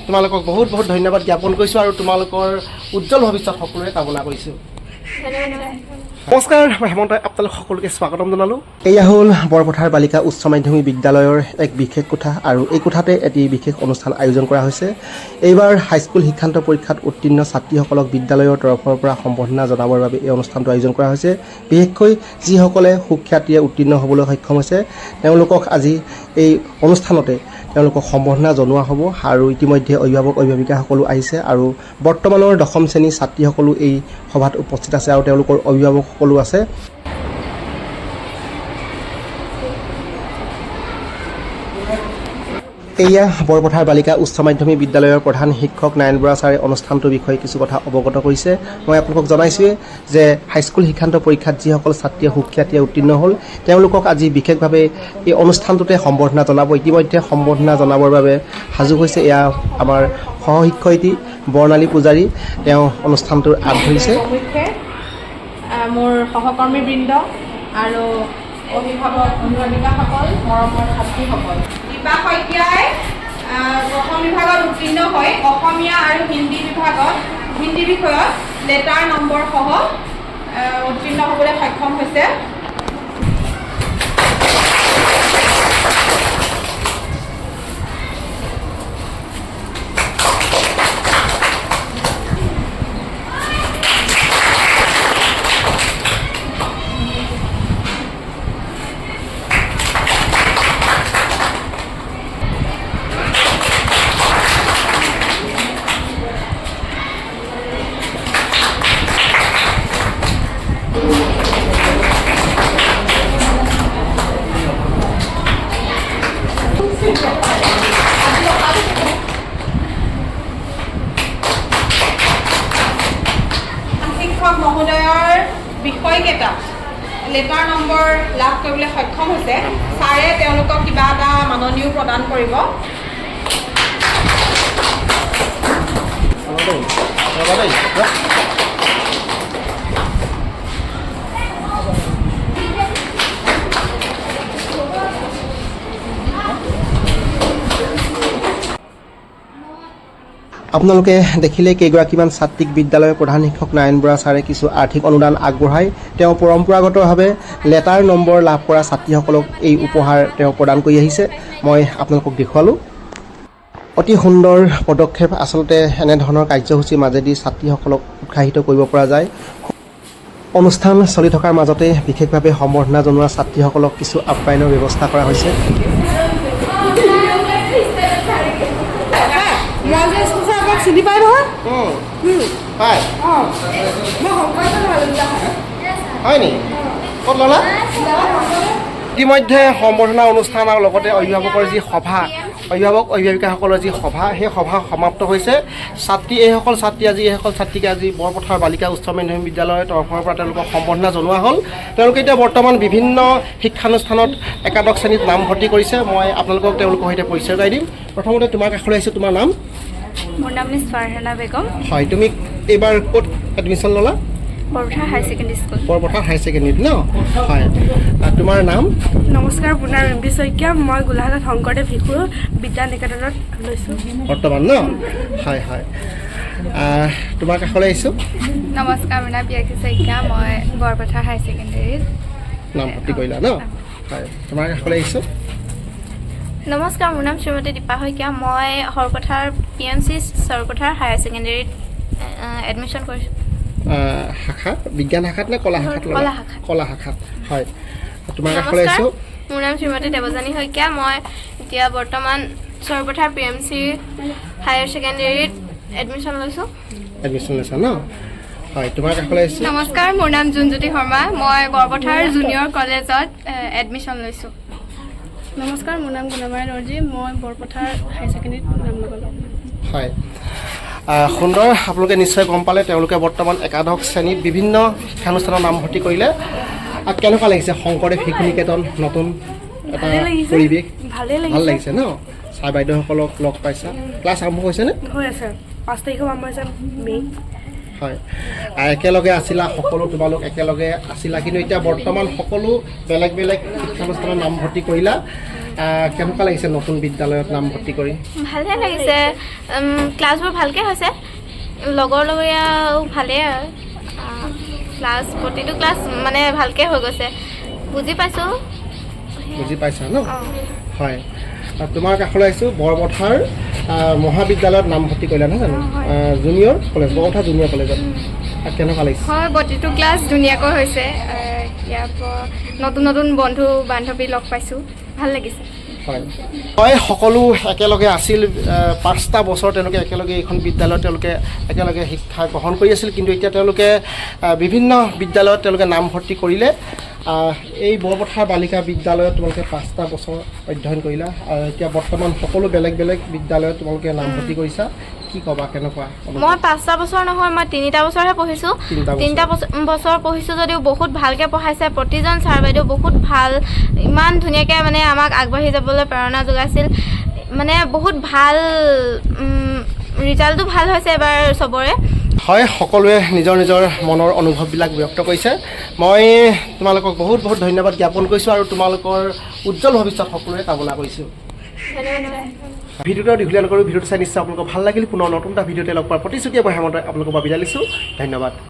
তোমালোকক বহুত বহুত ধন্যবাদ জ্ঞাপন কৰিছোঁ আৰু তোমালোকৰ উজ্জ্বল ভৱিষ্যত সকলোৰে কামনা কৰিছোঁ। নমস্কাৰ, মই হেমন্তই আপোনালোক সকলোকে স্বাগতম জনালোঁ। এয়া হ'ল বৰপথাৰ বালিকা উচ্চ মাধ্যমিক বিদ্যালয়ৰ এক বিশেষ কোঠা আৰু এই কোঠাতে এটি বিশেষ অনুষ্ঠান আয়োজন কৰা হৈছে। এইবাৰ হাইস্কুল শিক্ষান্ত পৰীক্ষাত উত্তীৰ্ণ ছাত্ৰীসকলক বিদ্যালয়ৰ তৰফৰ পৰা সম্বৰ্ধনা জনাবৰ বাবে এই অনুষ্ঠানটো আয়োজন কৰা হৈছে। বিশেষকৈ যিসকলে সুখ্যাতিৰে উত্তীৰ্ণ হ'বলৈ সক্ষম হৈছে, তেওঁলোকক আজি এই অনুষ্ঠানতে তেওঁলোকক সম্বৰ্ধনা জনোৱা হ'ব। আৰু ইতিমধ্যে অভিভাৱক অভিভাৱিকাসকলো আহিছে আৰু বৰ্তমানৰ দশম শ্ৰেণীৰ ছাত্ৰীসকলো এই সভাত উপস্থিত আছে আৰু তেওঁলোকৰ অভিভাৱকসকলো আছে। এয়া বৰপথাৰ বালিকা উচ্চ মাধ্যমিক বিদ্যালয়ৰ প্ৰধান শিক্ষক নাৰায়ণ বৰা ছাৰে অনুষ্ঠানটোৰ বিষয়ে কিছু কথা অৱগত কৰিছে। মই আপোনালোকক জনাইছোঁৱেই যে হাইস্কুল শিক্ষান্ত পৰীক্ষাত যিসকল ছাত্ৰীয়ে সুখ্যাতিৰে উত্তীৰ্ণ হ'ল, তেওঁলোকক আজি বিশেষভাৱে এই অনুষ্ঠানটোতে সম্বৰ্ধনা জনাব। ইতিমধ্যে সম্বৰ্ধনা জনাবৰ বাবে সাজু হৈছে। এয়া আমাৰ সহ শিক্ষয়িত্ৰী বৰ্ণালী পূজাৰী, তেওঁ অনুষ্ঠানটোৰ আঁত ধৰিছে। প্ৰমুখ্যে মোৰ সহকৰ্মীবৃন্দ আৰু অভিভাৱক অভিভাৱিকাসকল, মৰমৰ ছাত্ৰীসকল, দীপা শইকীয়াই প্ৰথম বিভাগত উত্তীৰ্ণ হৈ অসমীয়া আৰু হিন্দী বিভাগত হিন্দী বিষয়ত লেটাৰ নম্বৰসহ উত্তীৰ্ণ হ'বলৈ সক্ষম হৈছে। শিক্ষক মহোদয়ৰ বিষয়কেইটা লেটাৰ নম্বৰ লাভ কৰিবলৈ সক্ষম হৈছে। ছাৰে তেওঁলোকক কিবা এটা মাননিও প্ৰদান কৰিব। ৰ'বা দেই, ৰ'বা। আপোনালোকে দেখিলে কেইগৰাকীমান ছাত্ৰীক বিদ্যালয়ৰ প্ৰধান শিক্ষক নাৰায়ণ বৰা ছাৰে কিছু আৰ্থিক অনুদান আগবঢ়াই তেওঁ পৰম্পৰাগতভাৱে লেটাৰ নম্বৰ লাভ কৰা ছাত্ৰীসকলক এই উপহাৰ তেওঁ প্ৰদান কৰি আহিছে। মই আপোনালোকক দেখুৱালোঁ। অতি সুন্দৰ পদক্ষেপ। আচলতে এনেধৰণৰ কাৰ্যসূচীৰ মাজেদি ছাত্ৰীসকলক উৎসাহিত কৰিব পৰা যায়। অনুষ্ঠান চলি থকাৰ মাজতে বিশেষভাৱে সম্বৰ্ধনা জনোৱা ছাত্ৰীসকলক কিছু আপ্যায়নৰ ব্যৱস্থা কৰা হৈছে। মই যে আপোনাক চিনি পাই নহয়। হয়। অঁ, মই শংকৰদেৱ। হয় নেকি? ক'ত ল'লা? ইতিমধ্যে সম্বৰ্ধনা অনুষ্ঠান আৰু লগতে অভিভাৱকৰ যি সভা, অভিভাৱক অভিভাৱিকাসকলৰ যি সভা, সেই সভা সমাপ্ত হৈছে। ছাত্ৰী এইসকল ছাত্ৰী আজি এইসকল ছাত্ৰীক আজি বৰপথাৰ বালিকা উচ্চ মাধ্যমিক বিদ্যালয়ৰ তৰফৰ পৰা তেওঁলোকক সম্বৰ্ধনা জনোৱা হ'ল। তেওঁলোকে এতিয়া বৰ্তমান বিভিন্ন শিক্ষানুষ্ঠানত একাদশ শ্ৰেণীত নামভৰ্তি কৰিছে। মই আপোনালোকক তেওঁলোকৰ সৈতে পৰিচয় কৰাই দিম। প্ৰথমতে তোমাৰ কাষলৈ আহিছোঁ। তোমাৰ নাম? মোৰ নাম মিছ ফাৰহানা বেগম। হয়, তুমি এইবাৰ ক'ত এডমিশ্যন ল'লা? Borpathar higher secondary school. Borpathar higher ছেকেণ্ডেৰীত ন? হয়। তোমাৰ নাম? নমস্কাৰ, মোৰ নাম এম বি শইকীয়া। মই গোলাঘাটত শংকৰদেৱ শিশু বিদ্যা নিকেতনত লৈছোঁ। বৰ্তমান ন? হয়। তোমাৰ কাষলৈ আহিছোঁ। নমস্কাৰ, মোৰ নাম পিয়াক্ষী শইকীয়া। মই বৰপথাৰ হায়াৰ ছেকেণ্ডেৰীত নামভৰ্তি কৰিলা ন? হয়। তোমাৰ কাষলৈ আহিছোঁ। নমস্কাৰ, মোৰ নাম শ্ৰীমতী দীপা শইকীয়া। মই Sarupathar P M C Sarupathar higher ছেকেণ্ডেৰীত এডমিশ্যন কৰিছোঁ। শাখা বিজ্ঞান শাখাত নে কলা শাখাত ল'লা? কলা শাখাত। কলা শাখাত, হয়। তোমাৰ কাষলৈ নমস্কাৰ, আহিছোঁ। মোৰ নাম শ্ৰীমতী দেৱযানী শইকীয়া। মই এতিয়া বৰ্তমান Sarupathar P M C higher ছেকেণ্ডেৰীত এডমিশ্যন লৈছোঁ। এডমিশ্যন লৈছা ন? হয়। তোমাৰ কাষলৈ আহিছোঁ। নমস্কাৰ, মোৰ নাম জোনজ্যোতি শৰ্মা। মই বৰপথাৰ জুনিয়ৰ কলেজত এডমিশ্যন লৈছোঁ। নমস্কাৰ, মোৰ নাম গুণমায়া দৰ্জী। মই বৰপথাৰ হায়াৰ ছেকেণ্ডেৰীত নাম লগালোঁ। হয়, সুন্দৰ। আপোনালোকে নিশ্চয় গম পালে, তেওঁলোকে বৰ্তমান একাদশ শ্ৰেণীত বিভিন্ন শিক্ষানুষ্ঠানত নামভৰ্তি কৰিলে। কেনেকুৱা লাগিছে শংকৰদেৱ শিশু নিকেতন, নতুন এটা ভালেই লাগিছে। পৰিৱেশ? ভালেই ভাল লাগিছে। লাগিছে ন? ছাৰ বাইদেউসকলক লগ পাইছা? ক্লাছ আৰম্ভ হৈছেনে? হৈ আছে, 5 তাৰিখৰ আৰম্ভ হৈছে মে'। হয়। একেলগে আছিলা সকলো, তোমালোক একেলগে আছিলা, কিন্তু এতিয়া বৰ্তমান সকলো বেলেগ বেলেগ শিক্ষানুষ্ঠানত নামভৰ্তি কৰিলা। কেনেকুৱা লাগিছে নতুন বিদ্যালয়ত নামভৰ্তি কৰি? ভালহে লাগিছে। ক্লাছবোৰ ভালকৈ হৈছে, লগৰ লগৰীয়াও ভালেই আৰু ক্লাছ প্ৰতিটো ক্লাছ মানে ভালকৈ হৈ গৈছে, বুজি পাইছোঁ। বুজি পাইছা ন? অঁ। হয়, আৰু তোমাৰ কাষলৈ আহিছোঁ। বৰপথাৰ মহাবিদ্যালয়ত নামভৰ্তি কৰিলা নহয় জানো? জুনিয়ৰ কলেজ, বৰপথাৰ জুনিয়ৰ কলেজত কেনেকুৱা লাগিছে? হয়, প্ৰতিটো ক্লাছ ধুনীয়াকৈ হৈছে। ইয়াৰ পৰা নতুন নতুন বন্ধু বান্ধৱী লগ পাইছোঁ, ভাল লাগিছে। হয় হয় সকলো একেলগে আছিল। 5টা বছৰ তেওঁলোকে একেলগে এইখন বিদ্যালয়ত তেওঁলোকে একেলগে শিক্ষা গ্ৰহণ কৰি আছিল, কিন্তু এতিয়া তেওঁলোকে বিভিন্ন বিদ্যালয়ত তেওঁলোকে নামভৰ্তি কৰিলে। এই বৰপথাৰ বালিকা বিদ্যালয়ত তোমালোকে 5টা বছৰ অধ্যয়ন কৰিলা আৰু এতিয়া বৰ্তমান সকলো বেলেগ বেলেগ বিদ্যালয়ত তোমালোকে নামভৰ্তি কৰিছা, কি ক'বা, কেনেকুৱা অনুভৱ? মই 5টা বছৰ নহয়, মই 3টা বছৰহে পঢ়িছোঁ। 3টা বছৰ। 3টা বছৰ পঢ়িছোঁ যদিও বহুত ভালকৈ পঢ়াইছে। প্ৰতিজন ছাৰ বাইদেউ বহুত ভাল, ইমান ধুনীয়াকৈ মানে আমাক আগবাঢ়ি যাবলৈ প্ৰেৰণা যোগাইছিল। মানে বহুত ভাল, ৰিজাল্টটো ভাল হৈছে এবাৰ চবৰে। হয়, সকলোৱে নিজৰ নিজৰ মনৰ অনুভৱবিলাক ব্যক্ত কৰিছে। মই তোমালোকক বহুত বহুত ধন্যবাদ জ্ঞাপন কৰিছোঁ আৰু তোমালোকৰ উজ্জ্বল ভৱিষ্যত সকলোৰে কামনা কৰিছোঁ। ভিডিঅ'টো দীঘলীয়া নকৰোঁ। ভিডিঅ'টো চাই নিশ্চয় আপোনালোকৰ ভাল লাগিল। পুনৰ নতুন এটা ভিডিঅ'তে লগ পোৱাৰ প্ৰতিশ্ৰুতিয়ে মই হেমন্তই আপোনালোকৰ পৰা বিদায় লৈছোঁ। ধন্যবাদ।